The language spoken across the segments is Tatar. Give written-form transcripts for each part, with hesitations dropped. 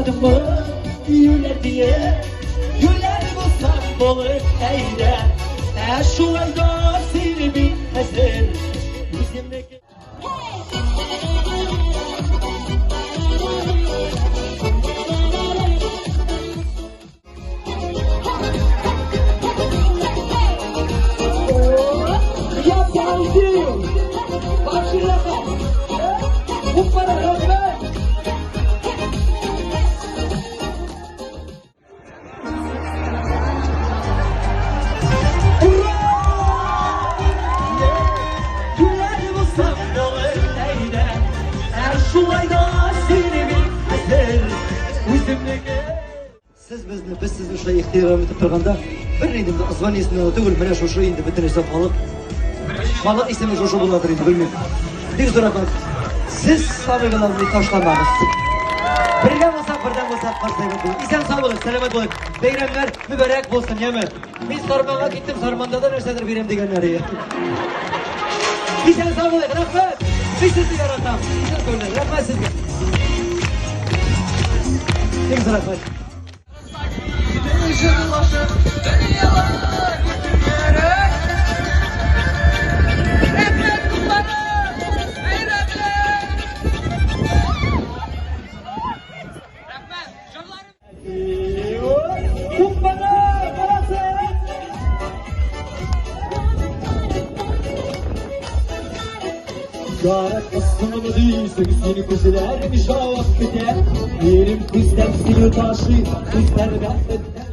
Юләр диеп, юләр булсам булыр әйдә. Ә шулай да сине мин хәзер үземнеке. Я балдею! Вообще рәхәт! Уппара, рәхмәт! Ура! Юләр булсам булыр әйдә, ә шулай да сине мин хәзер үземнеке. Сез безне, без сезне шулай ихтирам итеп торганда, бер инде звание исеменнән дә түгел, менә шушы инде бөтенесе халык. Халык исеме шушы буладыр инде, белмим. Бик зур рәхмәт. Сез самый главный ташламагыз. Бергә булсак, бердәм булсак, барысы әйбәт булыр. Исән сау булыгыз, сәламәт булыгыз. Бәйрәмнәр мөбарәк булсын, яме. Мин Сарманга киттем, Сарманда да нәрсәдер бирәм дигәннәр. Исән сау булыгыз, рәхмәт. Мин сезне яратам. Исән сау булыгыз, рәхмәт сезгә. Бик зур рәхмәт. Җырлашып, дөньялар түгәрәк. Рәхмәт, дусларым, бәйрәмләр. Рәхмәт, җырларым. Яратmasını değilsin seni күзләрем жауап көтә Ирем күздән сине ташый күзләр бәхеттән.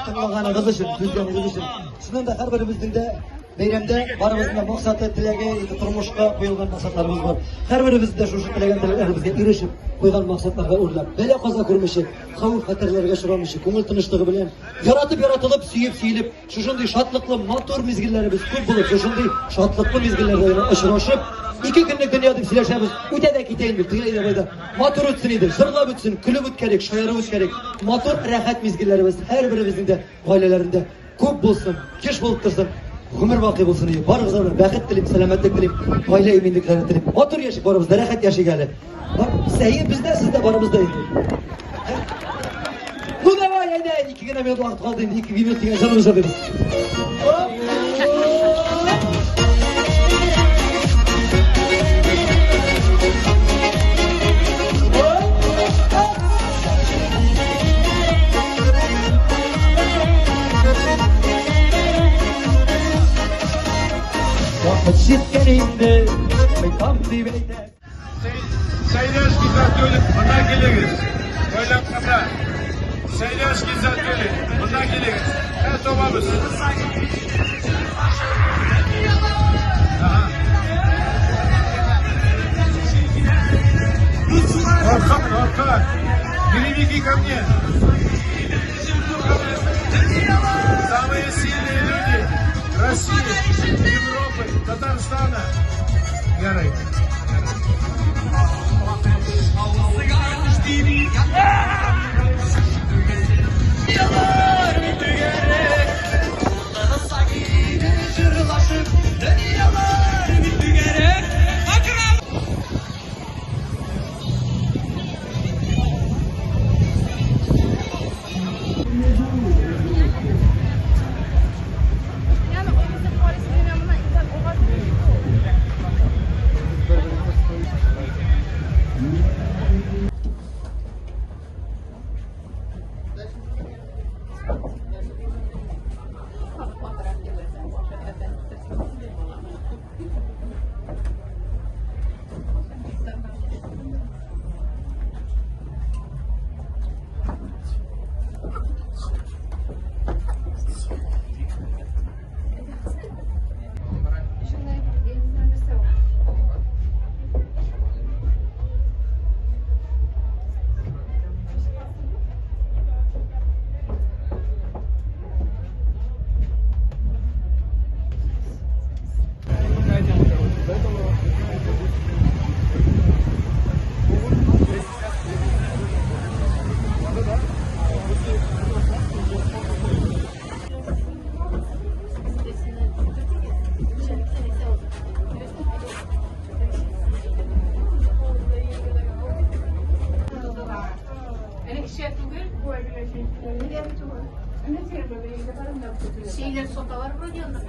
Тыңлаганыгыз өчен, түзгәнегез өчен. Чыннан да һәрберебезнең дә бәйрәмдә барыбызның да максаты, теләге, инде тормышка куелган максатларыбыз бар. Һәрберебез дә шушы теләгән теләкләребезгә ирешеп, куйган максатларга үрләп, бәла-каза күрмичә, хәвеф-хәтәрләргә очрамыйча, күңел тынычлыгы белән яратып, яратылып, сөеп, сөелеп, шушындый шатлыклы, матур мизгелләребез күп булып, шушындый шатлыклы мизгелләрдә генә очрашып, ике көнлек дөнья дип сөйләшәбез, үтә дә китә инде, тегеләй дә болай да. Матур үтсен иде, җырлап үтсен, көлеп үткәрик, шаярып үткәрик. Матур, рәхәт мизгелләребез һәрберебезнең дә гаиләләрендә күп булсын, еш булып торсын, гомер бакый булсын иде. Барыгызга да бәхет телим, сәламәтлек телим, гаилә иминлекләре телим. Матур яшик барыбыз да, рәхәт яшик әле. Сәер бездә, сездә барыбыз да инде. Ну давай, әйдә, ике генә минут вакыт калды инде, ике минут дигән җырны җырлыйбыз. Вакыт җиткән инде, кайтам дип әйтә. Сәйдәш Гизатуллин, монда килегез. Ойлап кара. Сәйдәш Гизатуллин, монда килегез. Ә, табабыз. Архан, Архан, перебеги ко мне. Самые сильные люди России, Европы, Татарстана. Ярай. Şeyler sotalar вроде анда